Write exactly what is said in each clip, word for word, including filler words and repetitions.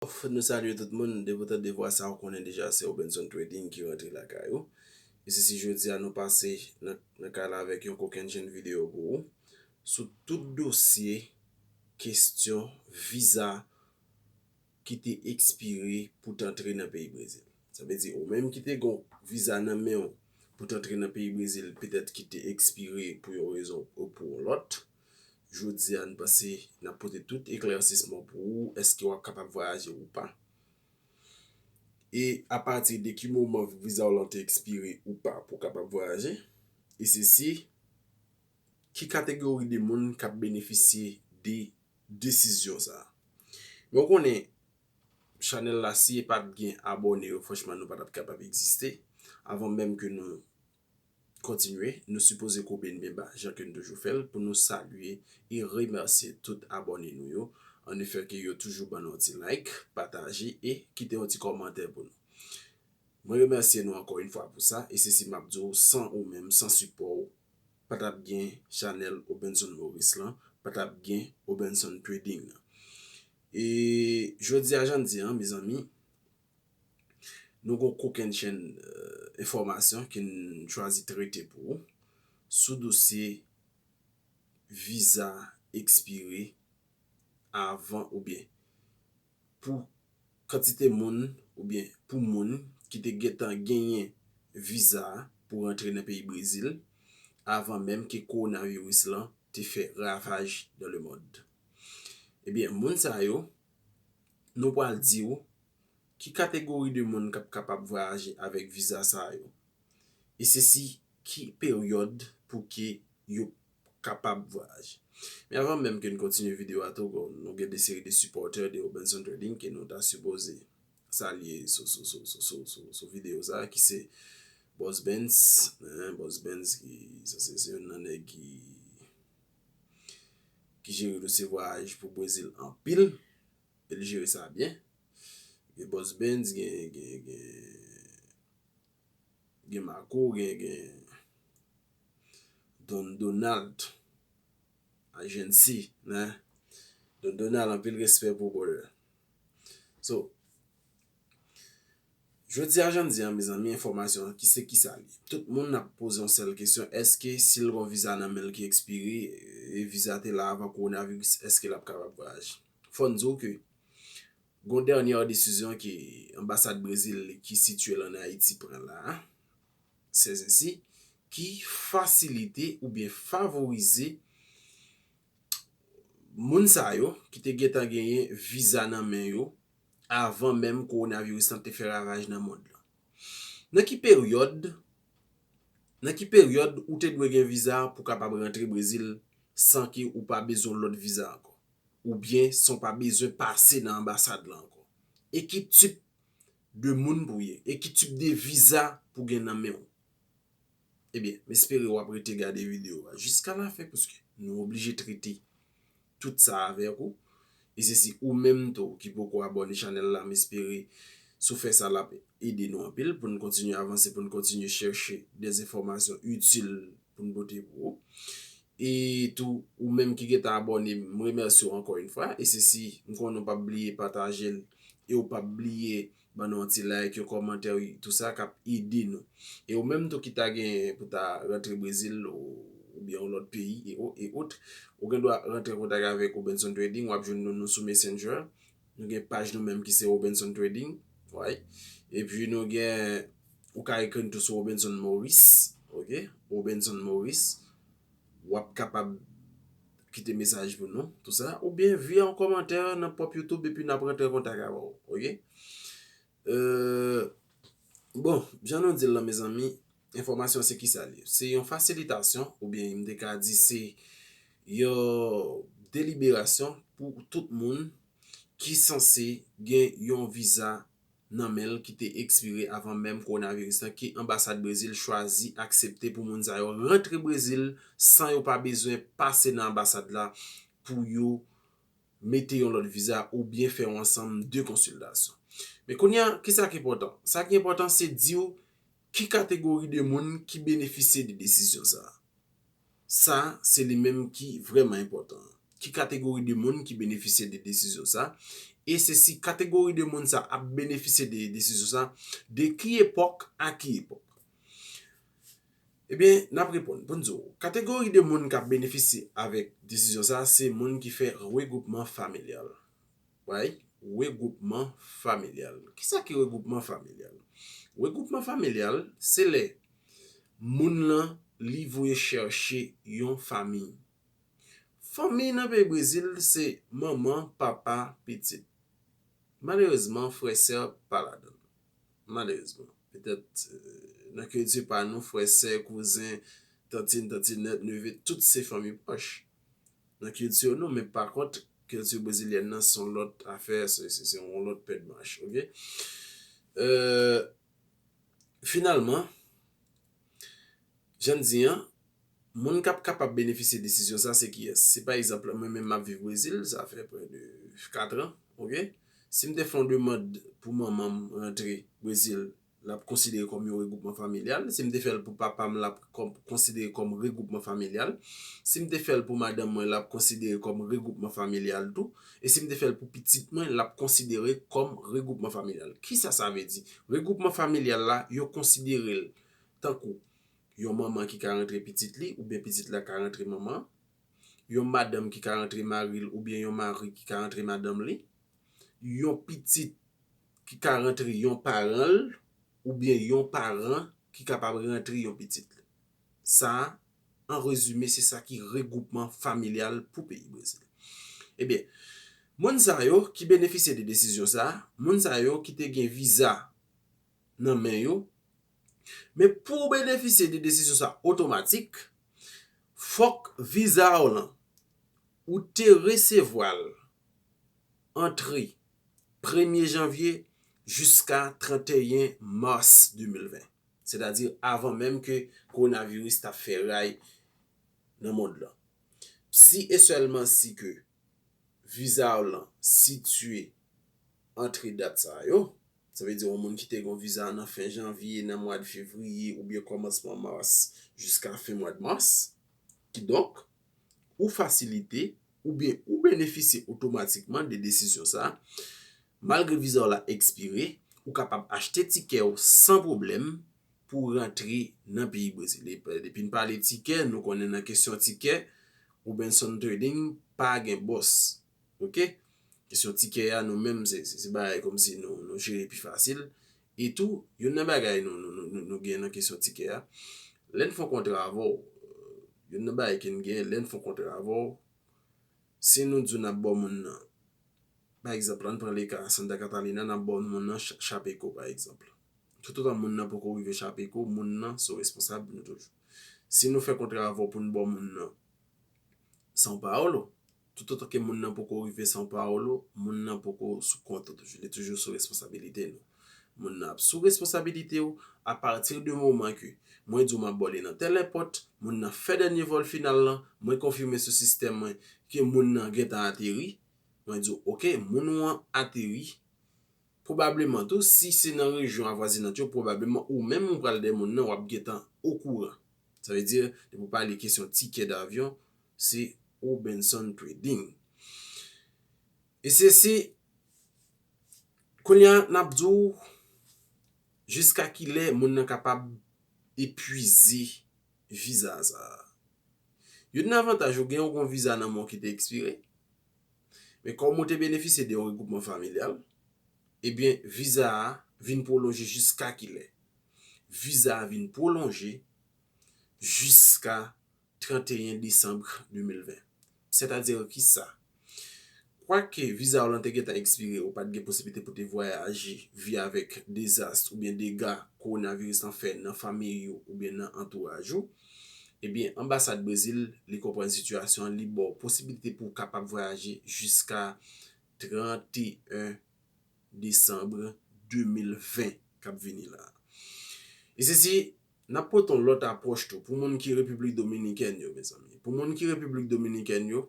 Nou salye tout moun, depi w tande vwa sa, ou konnen deja se Obenson Trading ki rantre lakay ou. E se si jodi a nou pase nan, nan kay la avèk yon kokennchenn videyo pou ou sou tout dosye kesyon viza ki te ekspire pou t antre nan peyi Brezil. Sa vle di, ou menm ki te gen viza nan men w pou t antre nan peyi Brezil, petèt ki te ekspire pou yon rezon ou pou yon lòt, jodi a, n panse n ap pote tout eklèsisman pou ou. Èske w ap kapab vwayaje ou pa? E apati de ki moman viza w lan te ekspire ou pa pou w kapab vwayaje? E se si, ki kategori de moun k ap benefisye de desizyon sa a? Men w konnen, chanèl la, si e pa t gen abòne yo, franchman, nou pa t ap kapab egziste. Avan menm ke nou kontinye, nou sipoze koube n byen ba, jan ke n toujou fè l, pou nou salye e remèsye tout abòne nou yo. An efè ke yo toujou ban nou yon ti like, pataje e kite yon ti kòmantè pou nou. Mwen remèsye nou ankò yon fwa pou sa, e se si m ap di w, san ou menm, san sipò w, pa t ap gen chanèl Obenson Maurice lan, pa t ap gen Obenson Trading lan. E jodi a, jan n di an, mezanmi, nou gon kokennchenn, euh, enfòmasyon ke n chwazi trete pou ou sou dosye viza ekspire avan oubyen pou kantite moun oubyen pou moun ki te gentan genyen viza pou rantre nan peyi Brezil avan menm ke kowonaviris lan te fè ravaj dans le monde. Ebyen, moun sa yo, nou pral di w ki kategori de moun k ap kapab vwayaje avèk viza sa yo. E se si ki peryòd pou ke yo kapab vwayaje. Men avan menm ke n kontinye videyo a tou, nou gen de seri de sipòtè de Obenson Trading ke nou ta sipoze salye sou, sou, sou videyo sa a, ki se Boss Benz, hein, Boss Benz ki sanse se youn nan nèg ki, ki jere dosye vwayaj pou Brezil anpil, e l jere sa byen. Gen Boss Benz, gen, gen, gen, gen Marco, gen, gen Don Donald, Agency, hein. Don Donald, anpil respè pou ou, brother. So, jodi a, jan n di an, mezanmi, enfòmasyon an, ki se ki sa l ye? Tout moun ap poze yon sèl kesyon, èske si l gon viza nan men l ki ekspire, e viza te la avan kowonaviris, èske l ap kapab vwayaje? Fò n di w ke gon dènyè desizyon ke anbasad Brezil ki sitiye l ann Ayiti pran la, sèzensi, ki fasilite oubyen favorize moun sa yo ki te gentan genyen viza nan men yo avan menm kowonaviris lan te fè ravaj nan mond lan. Nan ki peryòd, nan ki peryòd ou te dwe gen viza pou kapab rantre Brezil san ke ou pa bezwen lòt viza ankò? Oubyen san w pa bezwen pase nan anbasad lan ankò? E ki tip de moun pou w ye? E ki tip de viza pou gen nan men w? Ebyen, m espere w ap rete gade videyo a jiska lafen, paske nou oblije trete tout sa avèk ou. E se si ou menm tou ki poko abòne chanèl la, m espere si w fè sa, l ap ede nou anpil pou n kontinye avanse, pou n kontinye chèche de enfòmasyon itil pou n pote pou ou. E tou, ou menm ki gentan abòne, m remèsye w ankò yon fwa. E se si, m konnen w p ap bliye pataje l e w p ap bliye ban nou yon ti like, yon kòmantè, wi, tou sa k ap ede nou. E ou menm tou ki ta gen pou ta rantre Brezil ou, oubyen yon lòt peyi, e o-, e ot, ou gen dwa rantre kontak avèk Obenson Trading, w ap jwenn nou, nou sou Messenger. Nou gen paj nou menm ki se Obenson Trading, right? Epi nou gen, ou ka ekri n tou sou Obenson Maurice, ok? Obenson Maurice. W ap kapab kite mesaj pou nou, tou sa. Oubyen via yon kòmantè nan pwòp YouTube epi n ap rantre kontak avè w, ok? Euh, bon, jan nou di l lan, mezanmi, enfòmasyon se ki sa l ye? Se yon fasilitasyon, oubyen m te ka di se yon deliberasyon pou tout moun ki sanse gen yon viza nan men l ki te ekspire avan menm kowonaviris lan, ke anbasad Brezil chwazi aksepte pou moun sa yo rantre Brezil san yo pa bezwen pase nan anbasad la pou yo mete yon lòt viza oubyen fè yon ansanm de konsiltasyon. Men kounye a, kisa ki enpòtan? Sa ki enpòtan, se di w ki kategori de moun ki benefisye de desizyon sa a. Sa, se li menm ki vrèman enpòtan. Ki kategori de moun ki benefisye de desizyon sa a? E se si kategori de moun sa ap benefisye de desizyon sa, de ki epòk a ki epòk? Ebyen, n ap reponn pou n di w, kategori de moun k ap benefisye avèk desizyon sa, se moun ki fè regwoupman familyal. Right? Regwoupman familyal. Kisa ki regwoupman familyal? Regwoupman familyal, se lè moun lan li voye chèche yon fanmi. Fanmi nan peyi Brezil, se manman, papa, pitit. Malerezman, frè, sè pa ladan. Malerezman. Petèt, euh, nan kilti pa nou, frè, sè, kouzen, tantin, tantinèt, neve, tout se fanmi pwòch. Nan kilti nou, men pa kont, kilti brezilyèn nan, se yon lòt afè, se, se, se yon lòt pèdmach, oke? Euh, finalman, jan n di an, moun k ap kapab benefisye desizyon sa, se kiyès? Si pa egzanp, mwen menm m ap viv Brezil, sa fè prè de kat an, oke? Si m te fè yon demann pou manman m rantre Brezil, l ap konsidere kòm yon regwoupman familyal. Si m te fè l pou papa m, l ap kòm, konsidere kòm regwoupman familyal. Si m te fè l pou madanm mwen, l ap konsidere kòm regwoupman familyal tou. E si m te fè l pou pitit mwen, l ap konsidere kòm regwoupman familyal. Kisa sa vle di? Regwoupman familyal la, yo konsidere l tankou yon manman ki ka rantre pitit li, oubyen pitit la ka rantre manman, yon madanm ki ka rantre mari l, oubyen yon mari ki ka rantre madanm li, yon pitit ki ka rantre yon paran l, oubyen yon paran ki kapab rantre yon pitit li. Sa a, an rezime, se sa ki regwoupman familyal pou peyi Brezil. Ebyen, moun sa yo ki benefisye de desizyon sa a, moun sa yo ki te gen viza nan men yo, men pou w benefisye de desizyon sa otomatik, fòk viza w lan, ou te resevwa l antre premye janvye jiska trannteyen mas de mil ven. Sètadi avan menm ke kowonaviris t ap fè ray nan mond lan. Si e sèlman si ke viza w lan sitiye antre dat sa yo, sa vle di yon moun ki te gen yon viza nan fen janvye, nan mwa de fevriye oubyen kòmansman mas jiska fen mwa de mas, kidonk, ou fasilite oubyen ou benefisye otomatikman de desizyon sa a. Malgre viza w la ekspire, ou kapab achte tikè w san pwoblèm pou w rantre nan peyi Brezil. E depi n pale tikè, nou konnen nan kesyon tikè, Robinson Trading pa gen bòs. Oke? Kesyon tikè a, nou menm, se, se, se bagay kòmsi nou, nou jere pi fasil. E tou, youn nan bagay nou, nou, nou, nou, nou gen nan kesyon tikè a, lè n fè yon kontra avè w, youn nan bagay ke n gen, lè n fè yon kontra avè w, si nou di w n ap ba w moun nan, pa egzanp, ann pran leka Santa Catalina, n ap ba w moun nan Cha-, Chapecó, pa egzanp. Toutotan moun nan poko rive Chapecó, moun nan se w responsab nou toujou. Si nou fè kontra avè w pou n ba w moun nan São Paulo, toutotan ke moun nan poko rive São Paulo, moun nan poko sou kont ou toujou. Li toujou sou responsabilite nou. Moun nan ap sou responsabilite w apati de moman ke mwen di w m ap ba w li nan tèl èpòt, moun nan fè dènye vòl final lan, mwen konfime sou sistèm mwen ke moun nan gentan ateri, mwen di w, oke, moun ou an ateri, pwobableman tou, si se nan rejyon avwazinant yo, pwobableman ou menm ou pral dèyè moun nan, w ap gentan okouran. Sa vle di, depi w pale kesyon tikè davyon, se Robinson Trading. E se, se, kounye a, n ap di w jiska kilè moun nan kapab epwize viza sa a. Youn nan avantaj ou gen, ou gen yon viza nan men w ki te ekspire, men kòm ou te benefisye de yon regwoupman familyal, ebyen, viza a vin pwolonje jiska kilè? Viza a vin pwolonje jiska trannteyen desanm de mil ven. Sètadi kisa? Kwake viza w lan te gentan ekspire, ou pa t gen posiblite pou te vwayaje, vi avèk dezas oubyen dega kowonaviris lan fè nan fanmi ou oubyen nan antouraj ou, ebyen, anbasad Brezil, li konprann sitiyasyon an, li ba w posiblite pou w kapab vwayaje jiska trannteyen desanm de mil ven k ap vini la. E se si n ap pote yon lòt apwòch tou pou moun ki Repiblik Dominikèn yo, mezanmi. Pou moun ki Repiblik Dominikèn yo,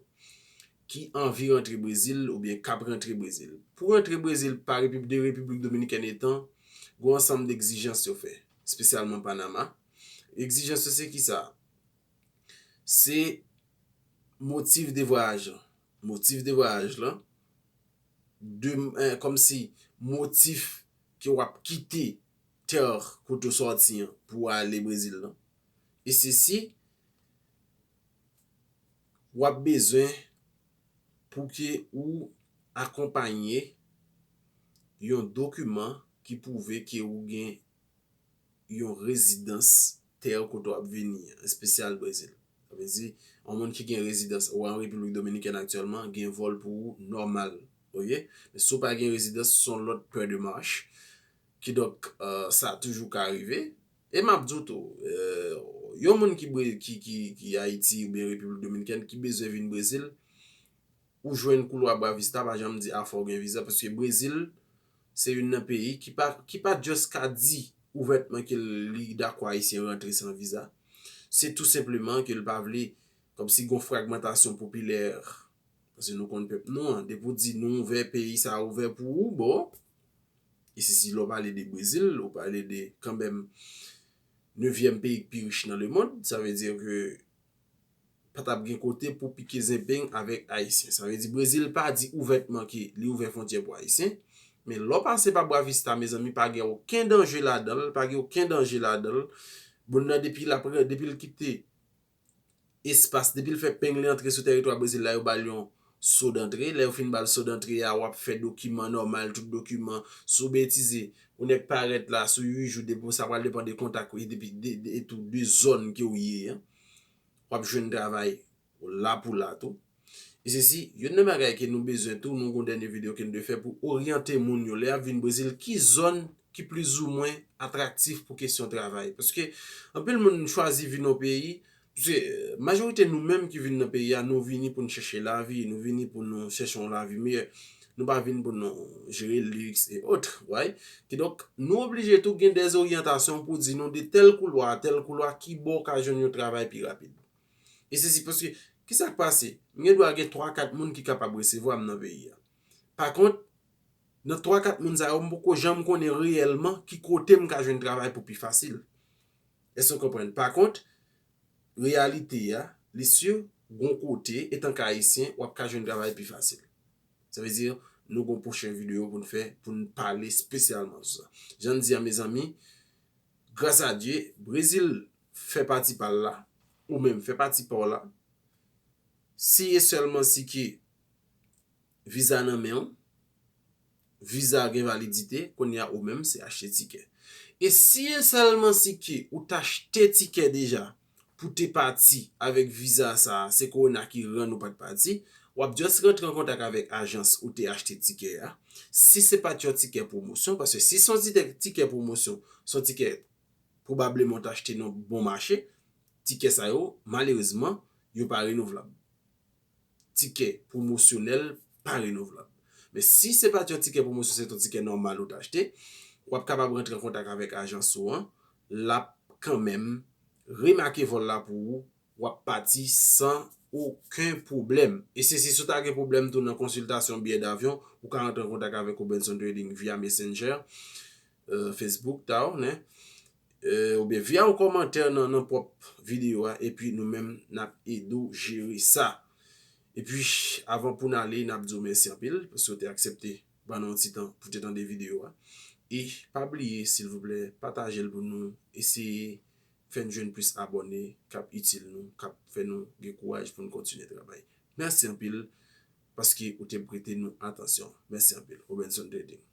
ki anvi rantre Brezil oubyen k ap rantre Brezil. Pou rantre Brezil pa Repib-, de Repiblik Dominikèn etan, gen yon ansanm de egzijans yo fè, espesyalman Panama. Egzijans yo se kisa? Se motif de vwayaj lan. Motif de vwayaj lan, de, eh, kòmsi motif ke w ap kite tè kote w sòti an pou w ale Brezil lan. E sesi, w ap bezwen pou ke ou akonpaye yon dokiman ki pwouve ke ou gen yon rezidans tè kote w ap vini an, espesyal Brezil. Sa vle di, yon moun ki gen rezidans ou an Repiblik Dominikèn aktyèlman, gen vòl pou ou nòmal, oke? Men si w pa gen rezidans, se yon lòt pè de mach. Kidonk, eh, sa toujou ka rive. E m ap di w tou, eh, yon moun ki, bre- ki, ki, ki Ayiti oubyen Repiblik Dominikèn, ki bezwen vin Brezil, ou jwenn koulwa Boa Vista, pa janm di a fò w gen viza, paske Brezil se youn nan peyi ki pa, ki pa just ka di ouvètman ke li dakò Ayisyen rantre san viza. Se tou senpleman ke l pa vle, kòmsi gon fragmantasyon popilè, paske nou konn pèp nou an, depi w di nou ouvè, peyi sa a ouvè pou ou, bon, e sesi lè w pale de Brezil, ou pale de kanmenm nevyèm peyi ki pi rich nan lemond, sa vle di ke pa t ap gen kote pou pike zenpeng avèk Ayisyen. Sa vle di Brezil pa di ouvètman ke li ouvè fwontyè pou Ayisyen, men lè w pase pa Boa Vista, mezanmi, pa gen okenn danje ladan l, pa gen okenn danje ladan l. Moun nan depi l ap, depi l kite espas, depi l fè peng li antre sou tèritwa Brezil la, yo ba l yon so dantre. Lè yo fin ba l so dantre a, w ap fè dokiman nòmal, tout dokiman. Si w betize, yon nèg parèt la sou uit jou, depi sa pral depann de kontak ou, e depi de, de, e tou de zòn ke w ye an. W ap jwenn travay la pou la tou. E sesi, youn nan bagay ke nou bezwen tou, nou gon dènye videyo ke nou te fè pou oryante moun yo lè y ap vin Brezil, ki zòn ki plizoumwen atraktif pou kesyon travay. Paske anpil moun chwazi vin yon peyi, paske, eh, majorite nou menm ki vin nan peyi a, nou vini pou n chèche lavi, nou vini pou nou chèche yon lavi meyè. Nou pa vin pou nou jere liks e ot, right? Kidonk, nou oblije tou gen dèz oryantasyon pou di nou de tèl koulwa a tèl koulwa ki bò w ka jwenn yon travay pi rapid. E sesi paske, kisa k pase? M gen dwa gen twa kat moun ki kapab resevwa m nan peyi a. Pa kont, nan twa kat moun sa yo, m poko janm konnen reyèlman ki kote m ka jwenn travay pou pi fasil. Èske w konprann? Pa kont, reyalite a, li si, gon kote, etan ke Ayisyen, w ap ka jwenn travay pi fasil. Sa vle di, nou gon pwochen videyo pou n fè, pou n pale espesyalman sou sa. Jan n di a, mezanmi, gras a Dye, Brezil fè pati pa l la, ou menm fè pati pa w la. Si e sèlman si ke viza nan men w, viza gen validite, kounye a ou menm se achte tikè. E si e sèlman si ke ou t achte tikè deja pou te pati avèk viza sa a, se kowona ki rann ou pa t pati, w ap just rantre an kontak avèk ajans ou te achte tikè a. Si se pa t yon tikè pwomosyon, paske si se yon tikè, tikè pwomosyon, se yon tikè pwobableman w t achte nan bon mache, tikè sa yo, malerezman, yo pa renouvlab. Tikè pwomosyonèl pa renouvlab. Men si se pa t yon tikè pwomosyon, se t yon tikè nòmal ou t achte, w ap kapab rantre an kontak avèk ajans ou an, l ap kanmenm remake vòl la pou ou, w ap pati san okenn pwoblèm. E se si w ta gen pwoblèm tou nan konsiltasyon biyè davyon, ou ka rantre an kontak avèk Robenson Trading via Messenger, euh, Facebook, ta w, nen, euh, oubyen via yon kòmantè nan, nan pwòp videyo a, epi nou menm, n ap ede w jere sa. Epi, avan pou n ale, n ap di w mèsi anpil, paske w te aksepte ban nou yon ti tan pou te tande videyo a. E pa bliye, silvouplè, pataje l pou nou eseye fè n jwenn plis abòne k ap itil nou, k ap fè nou gen kouraj pou n kontinye travay. Mèsi anpil paske ou te prete nou atansyon. Mèsi anpil. Robenson Trading.